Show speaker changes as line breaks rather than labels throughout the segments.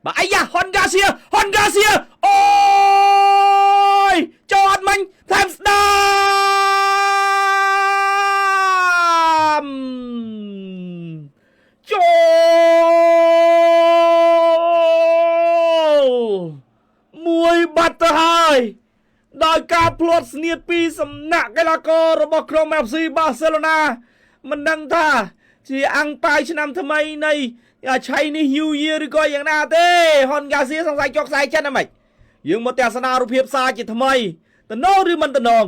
បាទអាយ៉ាហុនហ្គាសៀហុនហ្គាសៀអូយចូលអត់មិញថែមស្ដាមចូលមួយបាត់ទៅហើយដោយការភ្លាត់ស្នៀតពីសំណាក់កីឡាកររបស់ក្រុម FC Barcelona មិនដឹងថាជាអង្គប៉ាវឆ្នាំថ្មីនៃChinese New Year ឬក៏យ៉ាងណាទេហុនហ្គាសៀសង្ស័យជាប់ខ្សែចិនហ្នឹងម៉េចយើងមកទស្សនារូបភាពសារជាថ្មីតំណងឬមិនតំណង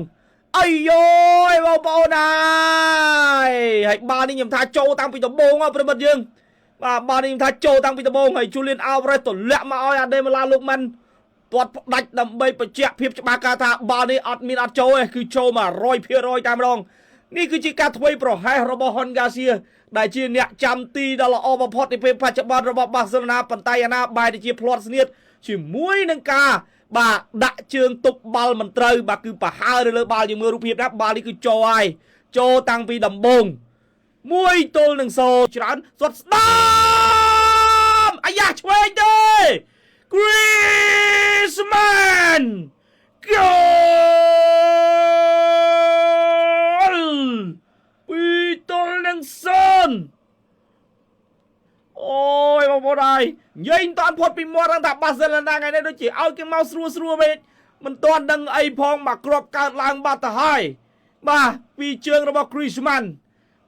អាយយយបងប្អូនហើយហើយបាល់នេះខ្ញុំថាចូលតាំងពីដំបូងហ៎ប្រិមិត្តយើងបាទបាល់នេះខ្ញុំថាចូលតាំងពីដំបូងហើយជូលៀនអាល់វ៉ារេសទម្លាក់មកឲ្យអាដេម៉ាឡាលោកម៉ាន់ទាត់ផ្ដាច់ដើម្បីបញ្ជាក់ភាពច្បាស់ការថាបាល់នេះអត់មានអត់ចូលទេគឺចូល100%តែម្ដងនេះគឺជាការធ្វើប្រហែសរបស់ហុនហ្គាសៀដែលជាអ្នកចាំទីដ៏ល្អបំផុតในពេលបច្ចុប្បន្នរបស់បាសេឡូណាប៉ុន្តែយ៉ាងណាបែរទៅជាភ្លាត់ស្នៀតជាមួយនឹងការបាទដាក់ជើងទប់បាល់មិនត្រូវបាទគឺប្រហើរនៅលើបាល់យើងមើលរូបភាពណាបាល់នេះគឺចូលហើយចូលតាំងពីដំបូង1ទល់នឹង0ច្រើនសុតស្ដាមអាយ៉ាឆ្វេងទេ Griezmann គោល2ទល់នឹង0អូយបងប្អូនហើយនិយាយមិនតាន់ផុតពីមាត់ហ្នឹងថាបាសេឡូណាថ្ងៃនេះដូចជាឲ្យគេមកស្រួលស្រួលពេកមិនតាន់ដឹងអីផងមកគ្រាប់កើតឡើងបាត់ទៅហើយបាទពីជើងរបស់ Griezmann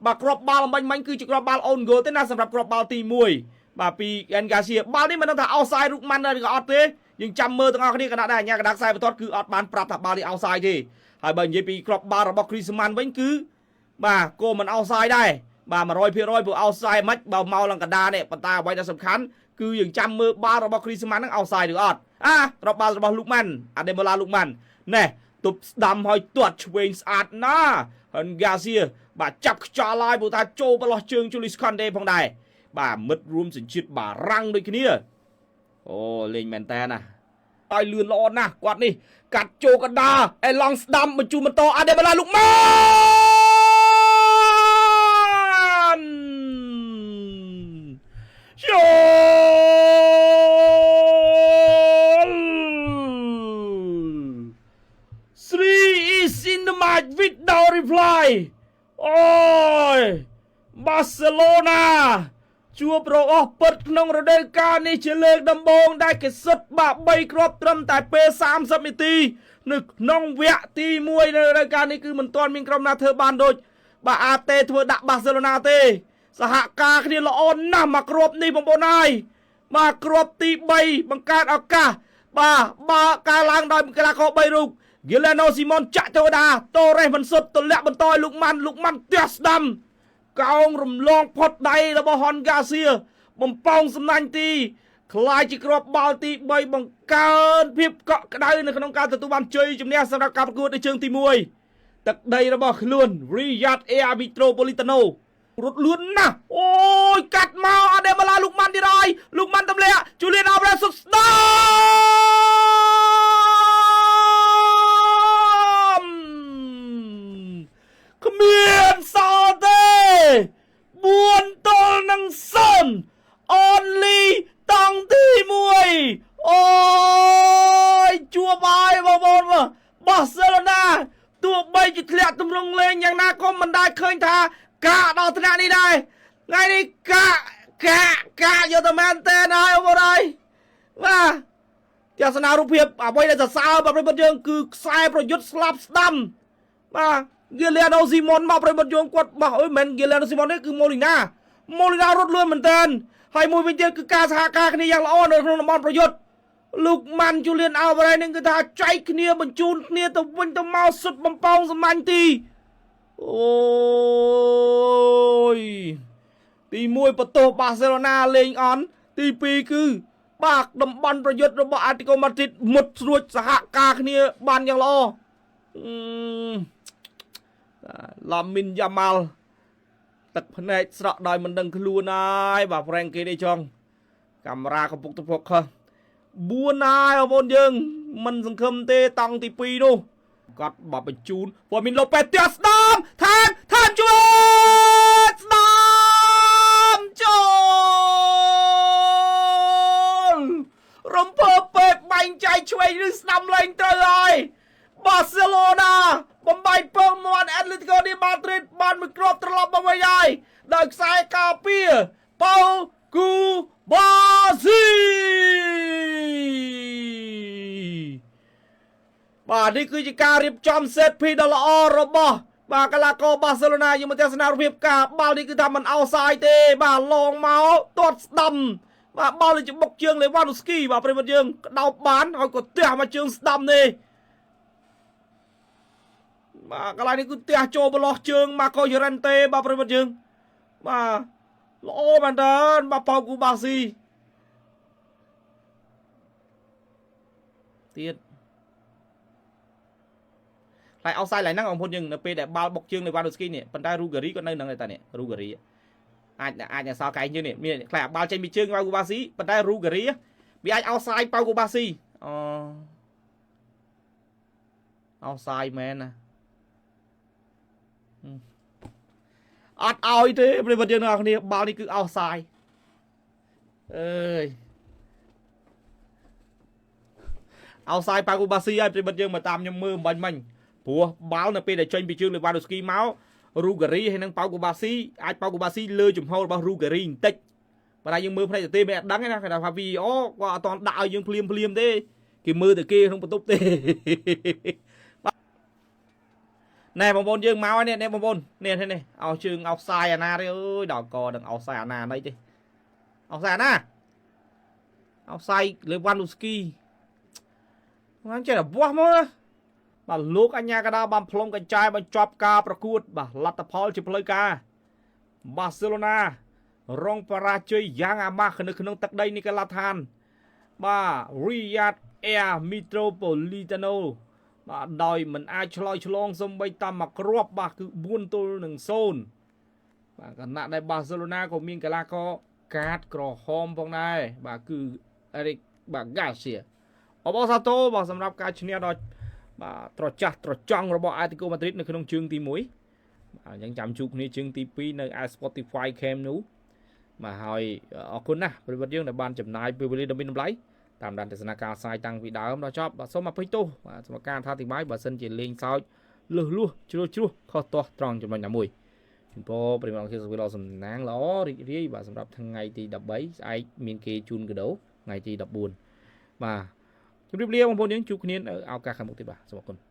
បាទគ្រាប់បាល់មិញមិញគឺជាគ្រាប់បាល់ own goal ទេណាសម្រាប់គ្រាប់បាល់ទី1បាទពី Engasia បាល់នេះមិនដឹងថា offside រូបម៉ាន់ឬក៏អត់ទេយើងចាំមើលទាំងអស់គ្នាកណ្ដាលដែរអាញាកណ្ដាលខ្សែបន្ទាត់គឺអត់បានប្រាប់ថាបាល់នេះ offside ទេហើយបើនិយាយពីគ្រាប់បាល់របស់ Griezmann វិញគឺបាទគោមិន offside ដែរបាទ100%ព្រោះ offside មិនបើមកឡើងកណ្ដាលនេះប៉ុន្តែអ្វីដែលសំខាន់គឺយើងចាំមើលបាល់របស់ Griezmann ហ្នឹង offside ឬអត់អាគ្រាប់បាល់របស់ Lukman អាដេម៉ូឡា Lukman ណែទប់ស្ដាំហើយទាត់ឆ្វេងស្អាតណាស់ហិនហ្គាសៀបាទចាប់ខ្យល់ហើយព្រោះថាចូលប្រឡោះជើងជូលីសខុនដេផងដែរបាទមិត្តរួមសញ្ជាតិបារាំងដូចគ្នាអូលេងមែនតើណាឲ្យលឿនល្អណាស់គាត់នេះកាត់ចូលកណ្ដាលអេឡង់ស្ដាំបញ្ជូនបន្តអាដេម៉ូឡាលូកម៉ានចូល Three is in the match without reply អូយបាសេឡូណាជួបរបស់ពិតក្នុងរដូវកាលនេះជាលើកដំបូងដែលគេសុទ្ធបាក់3គ្រាប់ត្រឹមតែពេល30នាទីនៅក្នុងវគ្គទី1នៅរដូវកាលនេះគឺមិនទាន់មានក្រុមណាធ្វើបានដូចបាទអាតេធ្វើដាក់បាសេឡូណាទេសហការគ្នាល្អណាស់មកគ្រាប់នេះបងប្អូនហើយបាទគ្រាប់ទី3បង្កើតឱកាសបាទបើការឡើងដោយកីឡាករ3រូបហ្គីឡេណូស៊ីម៉ុនចាក់ចូលដាតូរ៉េសមិនសុទ្ធទម្លាក់បន្តឲ្យលោកម៉ាន់លោកម៉ាន់ទះស្ដាំកោងរំលងផុតដៃរបស់ហុនហ្គាសៀបំពងសំណាញ់ទីក្លាយជាគ្រាប់បាល់ទី3បង្កើនភាពកក់ក្ដៅនៅក្នុងការទទួលបានជ័យជំនះសម្រាប់ការប្រកួតនៅជើងទី1ទឹកដីរបស់ខ្លួន Riyadh Air Metropolitano រត់លឿនណាស់អូយកាត់មកអាដេម៉ាឡាលោកម៉ាន់ទៀតហើយលោកម៉ាន់ទម្លាក់ជូលៀនអាល់វ៉ារ៉េសសុតស្ដាមគ្មានសល់ទេ4ទល់នឹង0 only តង់ទី1អូយជួបហើយបងប្អូនបាសេឡូណាទោះបីជាធ្លាក់ទម្រង់លេងយ៉ាងណាក៏មិនដែលឃើញថាកាកដល់ថ្នាក់នេះដែរថ្ងៃនេះកាកកាកកាកយកទៅមែនតើហើយបងប្អូនហើយបាទទស្សនារូបភាពអ្វីដែលសរសើរបាទប្រិយមិត្តយើងគឺខ្សែប្រយុទ្ធស្លាប់ស្ដាំបាទហ្គីឡេណូស៊ីម៉ុនមកប្រិយមិត្តយើងគាត់បោះអើយមិនមែនហ្គីឡេណូស៊ីម៉ុនទេគឺម៉ូលីណាម៉ូលីណារត់លឿនមែនតើហើយមួយវិញទៀតគឺការសហការគ្នាយ៉ាងល្អនៅក្នុងតំបន់ប្រយុទ្ធលោកម៉ាន់ជូលៀនអាល់វ៉ារ៉េនឹងគឺថាចែកគ្នាបញ្ជូនគ្នាទៅវិញទៅមកសុទ្ធបំពងសម្ាញ់ទីអូយទី1បន្ទោសបាសេឡូណាលេងអន់ទី2គឺបាទតំបន់ប្រយុទ្ធរបស់អាទីកូម៉ាឌ្រីតមុតស្រួចសហការគ្នាបានយ៉ាងល្អឡាមីនយ៉ាម៉ាល់ទឹកភ្នែកស្រក់ដោយមិនដឹងខ្លួនហើយបាទហ្វ្រេងគីនេះចង់កាមេរ៉ាកំពុងទៅ focus 4ហើយបងប្អូនយើងមិនសង្ឃឹមទេតង់ទី2នោះគាត់បបញ្ជូនព័ត៌មានឡូប៉េទះស្ដាមថែមថែមជួយស្ដាមចូល ចែកឆ្វេងឬស្ដាំលេងត្រូវហើយបាសេឡូណាបំបែកពងមាត់អាត្លេទីកូឌីម៉ាឌ្រីតបានមួយគ្រាប់ត្រឡប់មកវិញហើយដោយខ្សែការពារប៉ូគូបាស៊ីបាទនេះគឺជាការរៀបចំ set piece ដ៏ល្អរបស់បាទកីឡាករបាសេឡូណាយើងមកទស្សនារូបភាពការបាល់នេះគឺថាមិនអោសាយទេបាទឡងមកទាត់ស្ដាំបាទបាល់នេះជាបុកជើងលេវ៉ាន់ដូស្គីបាទប្រិយមិត្តយើងក្តោបបានហើយក៏ទះមកជើងស្ដាំនេះបាទកន្លែងនេះគឺទះចូលប្រឡោះជើងម៉ាកូយូរ៉ែនតេបាទប្រិយមិត្តយើងបាទល្អមែនតើបាទប៉ៅគូបាស៊ីទៀតខ្លាយអោសាយឡើយហ្នឹងបងប្អូនយើងនៅពេលដែលបាល់បុកជើងលេវ៉ាន់ដូស្គីនេះប៉ុន្តែរូហ្គារីក៏នៅនឹងដែរតានេះរូហ្គារីអាចអាចសល់កែងជើងនេះមានខ្លាយបាល់ចេញពីជើងប៉ៅគូបាស៊ីប៉ុន្តែរូហ្គារីវាអាចអោសាយប៉ៅគូបាស៊ីអូអោសាយមែនណាអត់ឲ្យទេប្រិយមិត្តយើងទាំងអស់គ្នាបាល់នេះគឺអោសាយអើយអោសាយប៉ាគូបាស៊ីហើយប្រិយមិត្តយើងមកតាមខ្ញុំមើលអំបញ្ញមិញព្រោះបាល់នៅពេលដែលចេញពីជើងលេវ៉ាន់ដូស្គីមករូហ្គារីហើយនិងប៉ៅគូបាស៊ីអាចប៉ៅគូបាស៊ីលើចំហរបស់រូហ្គារីបន្តិចបើតែយើងមើលផ្នែកទៅទេមិនអត់ដឹងទេណាគេថា VAR គាត់អត់តន់ដាក់ឲ្យយើងភ្លាមភ្លាមទេគេមើលតែគេក្នុងបន្ទប់ទេណែបងប្អូនយើងមកនេះនេះបងប្អូននេះនេះអោជើងអោសាយអាណាទេអើយដល់កនឹងអោសាយអាណាណីទេអោសាយអាណាអោសាយលេវ៉ាន់ដូស្គីហ្នឹងចេះតែវាស់មកណាបាទលោកអញ្ញាកដាបានផ្លុំកញ្ចែបញ្ចប់ការប្រកួតបាទលទ្ធផលជាផ្លូវការបាសេឡូណារងបរាជ័យយ៉ាងអាម៉ាស់នៅក្នុងទឹកដីនៃកីឡាដ្ឋានបាទរីយ៉ាតអែមីត្រូប៉ូលីតាណូបាទដោយមិនអាចឆ្លើយឆ្លងសំបីតាមមួយគ្រាប់បាទគឺ4-0បាទខណៈដែលបាសេឡូណាក៏មានកីឡាករកាតក្រហមផងដែរបាទគឺអេរិកបាទហ្គាសៀអបអរសាទរបាទសម្រាប់ការឈ្នះដល់បាទត្រចះត្រចង់របស់អាត្លេទីកូម៉ាឌ្រីតនៅក្នុងជើងទី1បាទអញ្ចឹងចាំជួបគ្នាជើងទី2នៅ Spotify Camp នោះបាទហើយអរគុណណាស់ប្រិយមិត្តយើងដែលបានចំណាយពេលវេលាដ៏មានតម្លៃតាមដានទស្សនាការផ្សាយតាំងពីដើមដល់ចប់បាទសូមអភ័យទោសបាទសម្រាប់ការអធិប្បាយបើសិនជាលេងសើចលឹះលួសជ្រុលជ្រោះខុសទាស់ត្រង់ចំណុចណាមួយជូនពរប្រិយមិត្តអង្គសុខល្អសំណាងល្អរីករាយបាទសម្រាប់ថ្ងៃទី13ស្អែកមានគេជូនកដោថ្ងៃទី14បាទជម្រាបលាបងប្អូនយើងជួបគ្នានៅឱកាសខាងមុខទៀតបាទសូមអរគុណ។